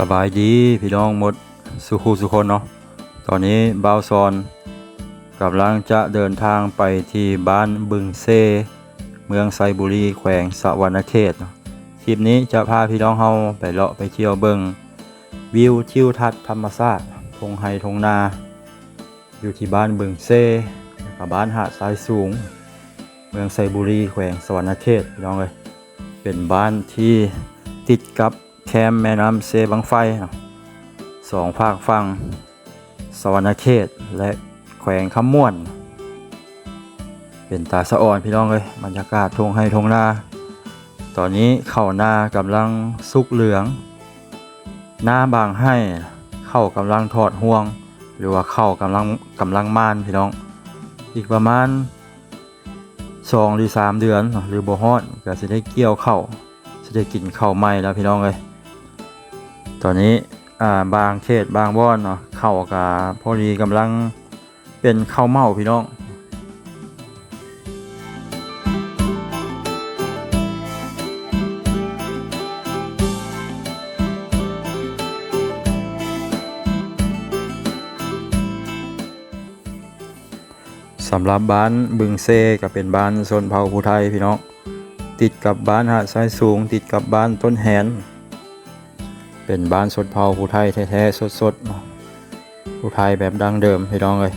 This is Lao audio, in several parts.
ສະບາຍດີພີ່ນ້ອງໝົດສູ່ຄູ່ສູ່ຄົນເນາະ. ຕອນນີ້ບ່າວສອນກຳລັງຈະເດີນທາງໄປທີ່ບ້ານບຶງເຊ ເມືອງໄຊບູລີ ແຂວງສະຫວັນນະເຂດເນາະ. ຄລິບນີ້ຈະພາພີ່ນ້ອງເຮົາໄປເລາະໄປທ່ຽວເບິ່ງວິວທິວທັດທຳມະຊາດ ທົ່ງໄຮ່ທົ່ງນາ ຢູ່ທີ່ບ້ານບຶງເຊ ແລະກະບ້ານຫາດຊາຍສູງ ເມືອງໄຊບູລີ ແຂວງສະຫວັນນະເຂດ ພີ່ນ້ອງເອີຍ. ເປັນບ້ານທີ່ຕິດກັບແຄມແມ່ນ້ຳເຊບັ້ງໄຟເນາະ ສອງຟາກຝັ່ງ ສະຫວັນນະເຂດ ແລະແຂວງຄຳມ່ວນ. ເປັນຕາສະອອນພີ່ນ້ອງເອີຍ ບັນຍາກາດທົ່ງໄຮ່ທົ່ງນາ. ຕອນນີ້ເຂົ້ານາກຳລັງສຸກເຫຼືອງ ນາບາງໄຮ່ເຂົ້າກຳລັງຖອດຮວງ ຫຼືວ່າເຂົ້າກຳລັງ ກຳລັງໝ່ານພີ່ນ້ອງ. ອີກປະມານສອງຫຼືສາມເດືອນເນາະ ຫຼືບໍ່ຮອດ ກະຊິໄດ້ກ່ຽວເຂົ້າ ຊິໄດ້ກິນເຂົ້າໃໝ່ແລ້ວພີ່ນ້ອງເອີຍ. ຕອນນີ້ ອ່າ ບາງເຂດບາງບ່ອນເນາະ ເຂົ້າກະພໍດີກຳລັງ ເປັນເຂົ້າເໝົາພີ່ນ້ອງ. ສຳລັບບ້ານບຶງເຊ ກະເປັນບ້ານຊົນເຜົ່າຜູ້ໄທພີ່ນ້ອງ ຕິດກັບບ້ານຫາດຊາຍສູງ ຕິດກັບບ້ານຕົ້ນແຮນ. ເປັນບ້ານຊົນເຜົ່າຜູ້ໄທແທ້ໆ ສົດໆ ເນາະ ຜູ້ໄທແບບດັ້ງເດີມພີ່ນ້ອງເອີຍ.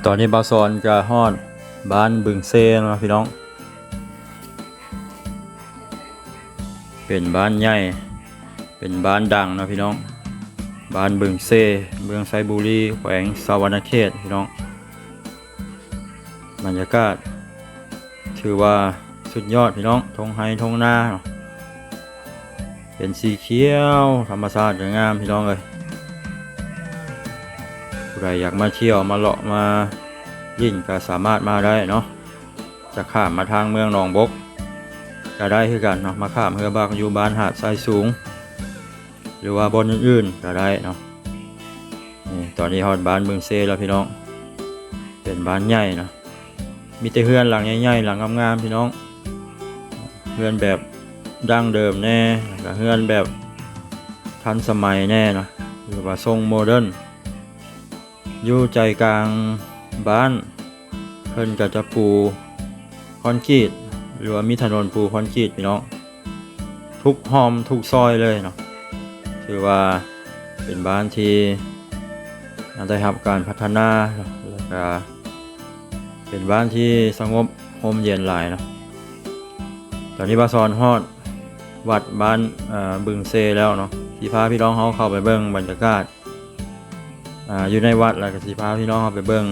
ຕອນນີ້ບ່າວສອນກະຮອດບ້ານບຶງເຊແລ້ວພີ່ນ້ອງ. ເປັນບ້ານໃຫຍ່ ເປັນບ້ານດັງເນາະພີ່ນ້ອງ. ບ້ານບຶງເຊ ເມືອງໄຊບູລີ ແຂວງສະຫວັນນະເຂດພີ່ນ້ອງ. ບັນຍາກາດຖືວ່າສຸດຍອດພີ່ນ້ອງ ທົ່ງໄຮ່ທົ່ງນາເນາະ. ເປັນສີຂຽວ ທຳມະຊາດກະງາມພີ່ນ້ອງເອີຍ. ຜູ້ໃດຢາກມາທ່ຽວມາເລາະມາຫຼິ້ນກະສາມາດມາໄດ້ເນາະ. ຈະຂ້າມມາທາງເມືອງໜອງບົກກະໄດ້ຄືກັນເນາະ ມາຂ້າມເຮືອບັກຢູ່ບ້ານຫາດຊາຍສູງ ຫຼືວ່າບ່ອນອື່ນໆກະໄດ້ເນາະ. ນີ້ ຕອນນີ້ຮອດບ້ານບຶງເຊແລ້ວພີ່ນ້ອງ. ເປັນບ້ານໃຫຍ່ເນາະ ມີແຕ່ເຮືອນຫຼັງໃຫຍ່ໆ ຫຼັງງາມໆພີ່ນ້ອງ. ເຮືອນແບບດັ້ງເດີມແດ່ ແລ້ວກະເຮືອນແບບທັນສະໄໝແດ່ເນາະ ຫຼືວ່າຊົງໂມເດີນ. ຢູ່ໃຈກາງບ້ານ ເພິ່ນກະຈະປູຄອນກຣີດ ຫຼືວ່າມີຖະໜົນປູຄອນກຣີດພີ່ນ້ອງ ທຸກຮ່ອມທຸກຊອຍເລີຍເນາະ. ຖືວ່າ ເປັນບ້ານທີ່ໄດ້ຮັບການພັດທະນາ ແລ້ວກະເປັນບ້ານທີ່ສະຫງົບຮົ່ມເຢັນຫຼາຍເນາະ. ຕອນນີ້ບ່າວສອນຮອດວັດບ້ານ ເອີ ບຶງເຊແລ້ວເນາະ ຊິພາພີ່ນ້ອງເຮົາເຂົ້າໄປເບິ່ງບັນຍາກາດ ອ່າ ຢູ່ໃນວັດ ແລ້ວກະຊິພາພີ່ນ້ອງເຮົາໄປເບິ່ງ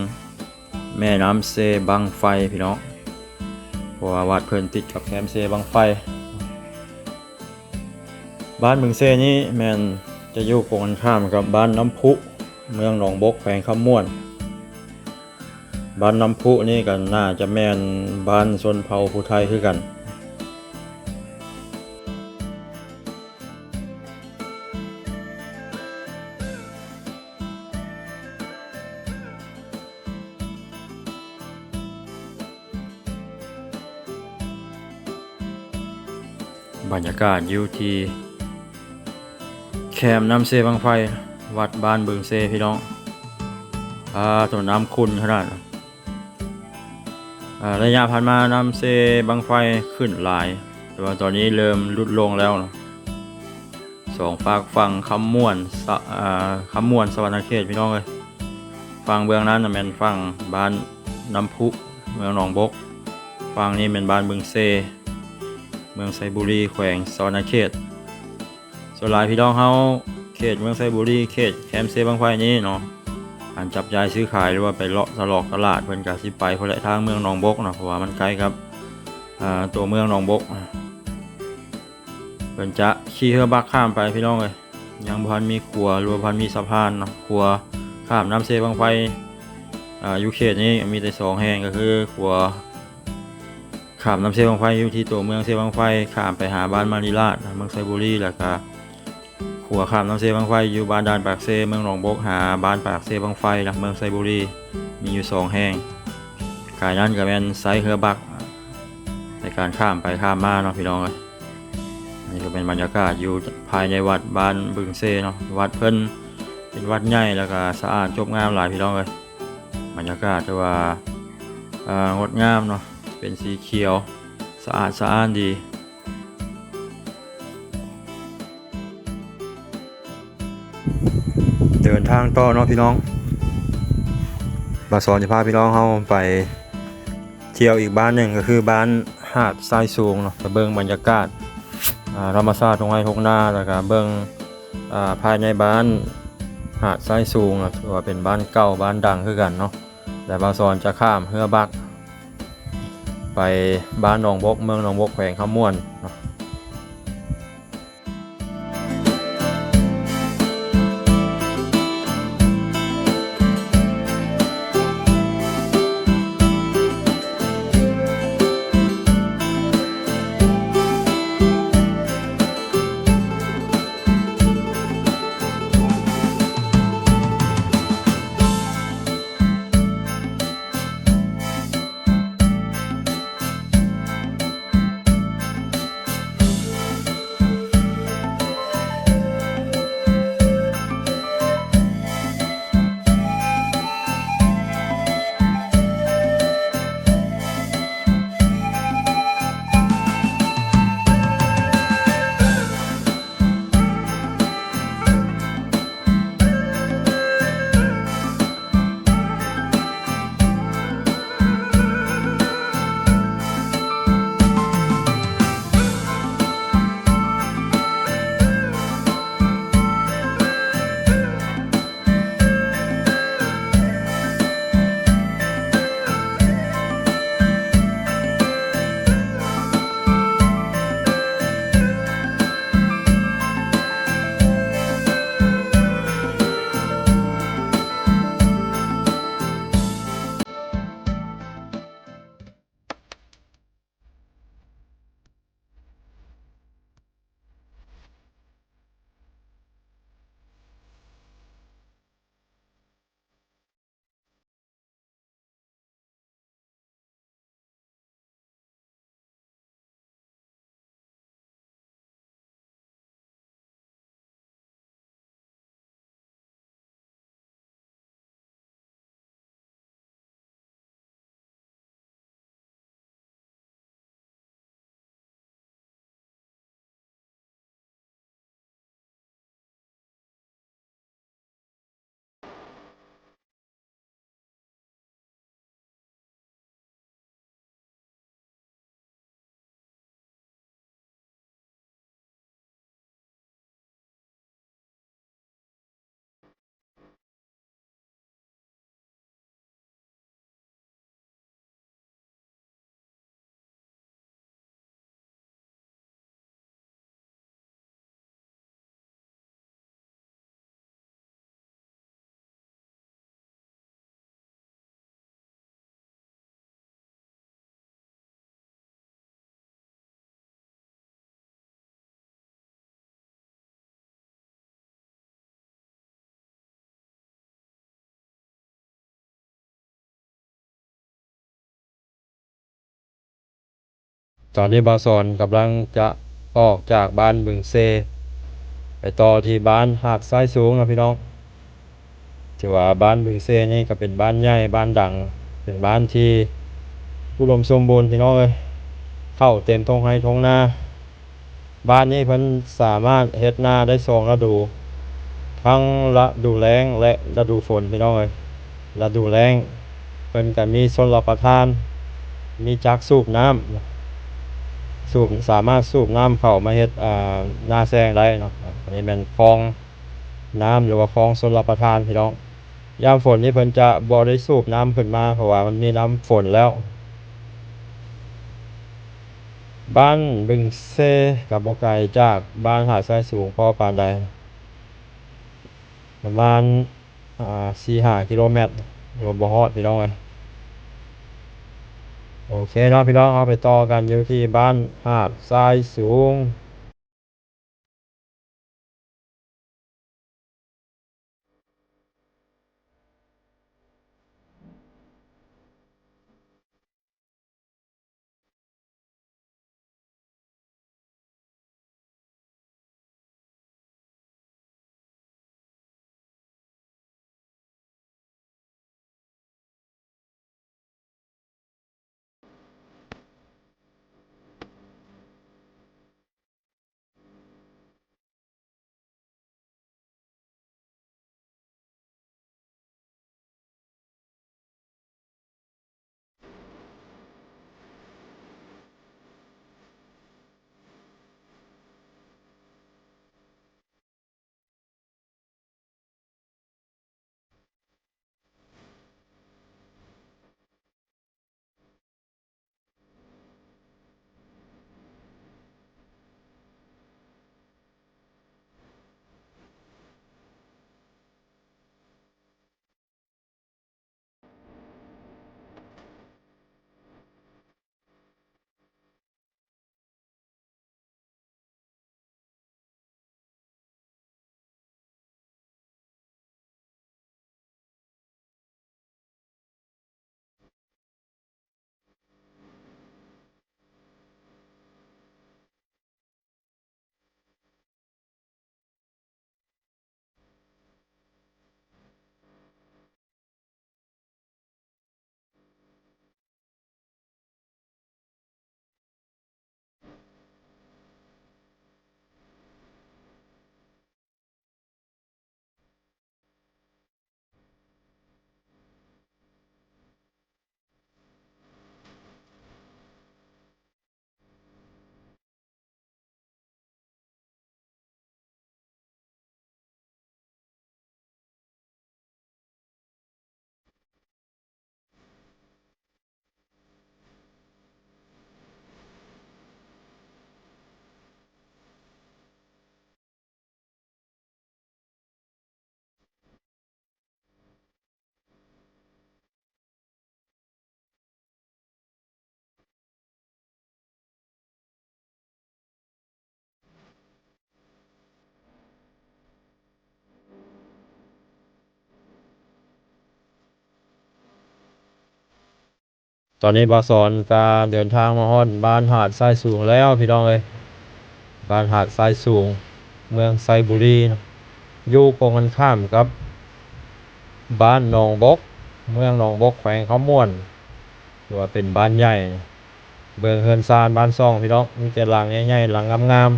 ແມ່ນ້ຳເຊບັ້ງໄຟພີ່ນ້ອງ ເພາະວ່າວັດເພິ່ນຕິດກັບແຄມເຊບັ້ງໄຟ. ບ້ານບຶງເຊນີ້ແມ່ນຈະຢູ່ກົງກັນຂ້າມກັບບ້ານນ້ຳພຸ ເມືອງໜອງບົກ ແຂວງຄຳມ່ວນ. ບ້ານນ້ຳພຸນີ້ກໍໜ້າຈະແມ່ນບ້ານຊົນເຜົ່າຜູ້ໄທຄືກັນ. ບັນຍາກາດຢູ່ທີ່ແຄມນ້ຳເຊບັ້ງໄຟ ວັດບ້ານບຶງເຊພີ່ນ້ອງ. ອາ ໂຕ ນ້ຳຂຸ່ນຂະໜາດ. ອາ ໄລຍະຜ່ານມານ້ຳເຊບັ້ງໄຟຂຶ້ນຫຼາຍ ແຕ່ວ່າຕອນນີ້ເລີ່ມຫຼຸດລົງແລ້ວເນາະ. ສອງຟາກຝັ່ງຄຳມ່ວນ ສະ ອາ ຄຳມ່ວນ ສະຫວັນນະເຂດ ພີ່ນ້ອງເອີຍ. ຝັ່ງເບື້ອງນັ້ນນະແມ່ນຝັ່ງບ້ານນ້ຳພຸ ເມືອງໜອງບົກ, ຝັ່ງນີ້ແມ່ນບ້ານບຶງເຊ ເມືອງໄຊບູລີ ແຂວງສະຫວັນນະເຂດ. ສ່ວນຫຼາຍພີ່ນ້ອງເຮົາເຂດເມືອງໄຊບູລີ ເຂດແຄມເຊບັ້ງໄຟນີ້ເນາະ ອັນຈັບຈ່າຍຊື້ຂາຍ ຫຼືວ່າໄປເລາະຕະຫຼອກຕະຫຼາດ ເພິ່ນກະຊິໄປພຸ້ນແຫຼະ ທາງເມືອງໜອງບົກເນາະ ເພາະວ່າມັນໃກ້ກັບ ອາ ຕົວເມືອງໜອງບົກ. ເພິ່ນຈະຂີ່ເຮືອບັກຂ້າມໄປພີ່ນ້ອງເອີຍ. ຍັງບໍ່ທັນມີຂົວ ຫຼືວ່າບໍ່ທັນມີສະພານເນາະ. ຂົວຂ້າມນ້ຳເຊບັ້ງໄຟ ອາ ຢູ່ເຂດນີ້ມີແຕ່ສອງແຫ່ງ ກໍຄືຂົວຂ້າມນ້ຳເຊບັ້ງໄຟຢູ່ທີ່ຕົວເມືອງເຊບັ້ງໄຟ ຂ້າມໄປຫາບ້ານມະລິລາດ ເມືອງໄຊບູລີ ແລ້ວກະຂົວຂ້າມນ້ຳເຊບັ້ງໄຟຢູ່ບ້ານດ່ານປາກເຊ ເມືອງໜອງບົກ ຫາບ້ານປາກເຊບັ້ງໄຟ ເມືອງໄຊບູລີ ມີຢູ່ສອງແຫ່ງ. ກາຍນັ້ນກໍແມ່ນໃຊ້ເຮືອບັກໃນການຂ້າມໄປຂ້າມມາເນາະ ພີ່ນ້ອງເອີຍ. ອັນນີ້ກໍເປັນບັນຍາກາດຢູ່ພາຍໃນວັດບ້ານບຶງເຊເນາະ. ວັດເພິ່ນເປັນວັດໃຫຍ່ ແລ້ວກໍສະອາດຈົບງາມຫຼາຍ ພີ່ນ້ອງເອີຍ. ບັນຍາກາດຖືວ່າ ເອີ ງົດງາມເນາະ ເປັນສີຂຽວ ສະອາດສະອ້ານດີ. ເດີນທາງຕໍ່ເນາະພີ່ນ້ອງ. ບ່າວສອນຈະພາພີ່ນ້ອງເຮົາໄປທ່ຽວອີກບ້ານໜຶ່ງ ກໍຄືບ້ານຫາດຊາຍສູງເນາະ ໄປເບິ່ງບັນຍາກາດ ອາ ທຳມະຊາດທົ່ງໄຮ່ທົ່ງນາ ແລ້ວກະເບິ່ງ ອາ ພາຍໃນບ້ານຫາດຊາຍສູງເນາະ. ຖືວ່າເປັນບ້ານເກົ່າ ບ້ານດັງຄືກັນເນາະ. ແລະ ບ່າວສອນຈະຂ້າມເຮືອບັກໄປບ້ານໜອງບົກ ເມືອງໜອງບົກ ແຂວງຄຳມ່ວນເນາະ. ຕອນນີ້ບ່າວສອນກຳລັງຈະອອກຈາກບ້ານບຶງເຊ ໄປຕໍ່ທີ່ບ້ານຫາດຊາຍສູງເນາະພີ່ນ້ອງ. ຖືວ່າບ້ານບຶງເຊນີ້ກໍເປັນບ້ານໃຫຍ່ ບ້ານດັງ ເປັນບ້ານທີ່ອຸດົມສົມບູນພີ່ນ້ອງເອີຍ, ເຂົ້າເຕັມທົ່ງໄຮ່ທົ່ງນາ. ບ້ານນີ້ເພິ່ນສາມາດເຮັດນາໄດ້ສອງລະດູ ທັງລະດູແລ້ງ ແລະ ລະດູຝົນພີ່ນ້ອງເອີຍ. ລະດູແລ້ງເພິ່ນກໍມີຊົນລະປະທານ ມີຈັກສູບນ້ຳ ສູບ ສາມາດສູບນ້ຳເຂົ້າມາເຮັດ ອ່າ ນາແຊງໄດ້ເນາະ. ອັນນີ້ແມ່ນຄອງນ້ຳ ຫຼືວ່າຄອງຊົນລະປະທານພີ່ນ້ອງ. ຍາມຝົນນີ້ເພິ່ນຈະບໍ່ໄດ້ສູບນ້ຳຂຶ້ນມາ ເພາະວ່າມັນມີນ້ຳຝົນແລ້ວ. ບ້ານບຶງເຊກໍບໍ່ໄກຈາກບ້ານຫາດຊາຍສູງພໍປານໃດ, ປະມານ ອ່າ ສີ່ຫ້າກິໂລແມັດ ຫຼືວ່າບໍ່ຮອດພີ່ນ້ອງເອີຍ. ໂອເຄເນາະພີ່ນ້ອງ, ເຮົາໄປຕໍ່ກັນຢູ່ທີ່ບ້ານຫາດຊາຍສູງ. ตอนนี้บ่าวสอนก็เดินทางมาฮอดบ้านหาดทรายสูงแล้วพี่น้องเอ้ย บ้านหาดทรายสูง เมืองไซบุรี อยู่ตรงกันข้ามกับบ้านหนองบก เมืองหนองบก แขวงคำม่วน ถือว่าเป็นบ้านใหญ่ เบิ่งเฮือนซานบ้านช่องพี่น้อง มีแต่หลังใหญ่ๆ หลังงาม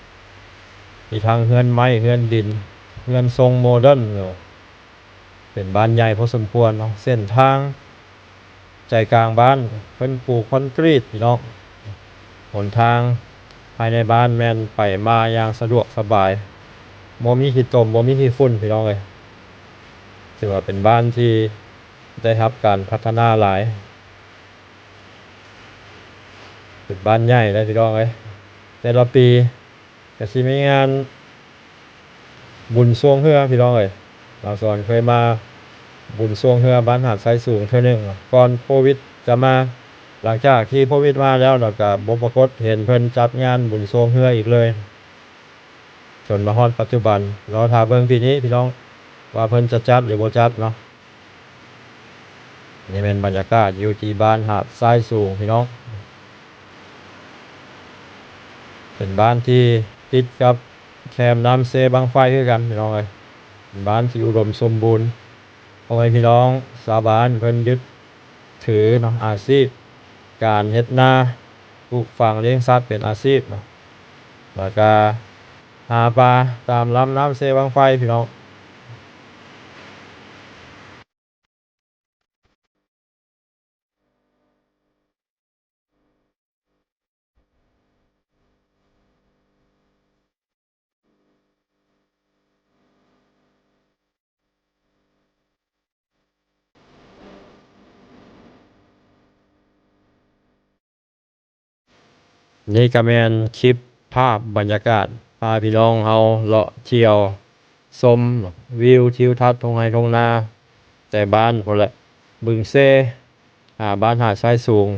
ๆ มีทั้งเฮือนไม้ เฮือนดิน เฮือนทรงโมเดิร์น เป็นบ้านใหญ่พอสมควรเนาะ เส้นทางใจกลางบ้านเพิ่นปูคอนกรีตพี่น้อง หนทางภายในบ้านแม่นไปมาอย่างสะดวกสบาย บ่มีขี้ตม บ่มีขี้ฝุ่นพี่น้องเอ้ย ถือว่าเป็นบ้านที่ได้รับการพัฒนาหลาย เป็นบ้านใหญ่เลยพี่น้องเอ้ย แต่ละปี ก็สิมีงานบุญช่วงเฮือพี่น้องเอ้ย บ่าวสอนเคยมาบุญช่วงเฮือบ้านหาดทรายสูงเทื่อหนึ่ง ก่อนโควิดจะมา หลังจากที่โควิดมาแล้ว แล้วก็บ่ปรากฏเห็นเพิ่นจัดงานบุญช่วงเฮืออีกเลย จนมาฮอดปัจจุบัน รอท่าเบิ่งปีนี้พี่น้อง ว่าเพิ่นจะจัดหรือบ่จัดเนาะ นี่แม่นบรรยากาศอยู่ที่บ้านหาดทรายสูงพี่น้อง ເປັນບ້ານທີ່ຕິດກັບແຄມນ້ຳເຊບັ້ງໄຟຄືກັນພີ່ນ້ອງເອີຍ, ເປັນບ້ານທີ່ອຸດົມສົມບູນ. ພໍ່ແມ່ພີ່ນ້ອງຊາວບ້ານເພິ່ນຍຶດຖືເນາະ ອາຊີບການເຮັດນາ, ປູກຝັງລ້ຽງສັດເປັນອາຊີບເນາະ, ແລ້ວກະຫາປາຕາມລຳນ້ຳເຊບັ້ງໄຟພີ່ນ້ອງ. ນີ້ກະແມ່ນຄລິບພາບບັນຍາກາດ ພາພີ່ນ້ອງເຮົາເລາະທ່ຽວຊົມວິວທິວທັດທົ່ງໄຮ່ທົ່ງນາ ແຕ່ບ້ານພຸ້ນແຫຼະ ບຶງເຊ ຫາບ້ານຫາດຊາຍສູງ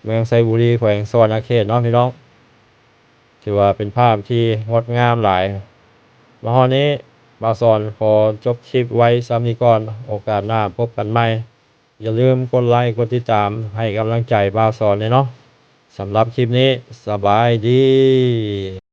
ເມືອງໄຊບູລີ ແຂວງສະຫວັນນະເຂດເນາະພີ່ນ້ອງ. ຖືວ່າເປັນພາບທີ່ງົດງາມຫຼາຍ. ມາຮອດນີ້ ບ່າວສອນຂໍຈົບຄລິບໄວ້ສ່ຳນີ້ກ່ອນ, ໂອກາດໜ້າພົບກັນໃໝ່. ຢ່າລືມກົດໄລກກົດຕິດຕາມໃຫ້ກຳລັງໃຈບ່າວສອນແດ່ເນາະ. ສຳລັບຄລິບນີ້ ສະບາຍດີ.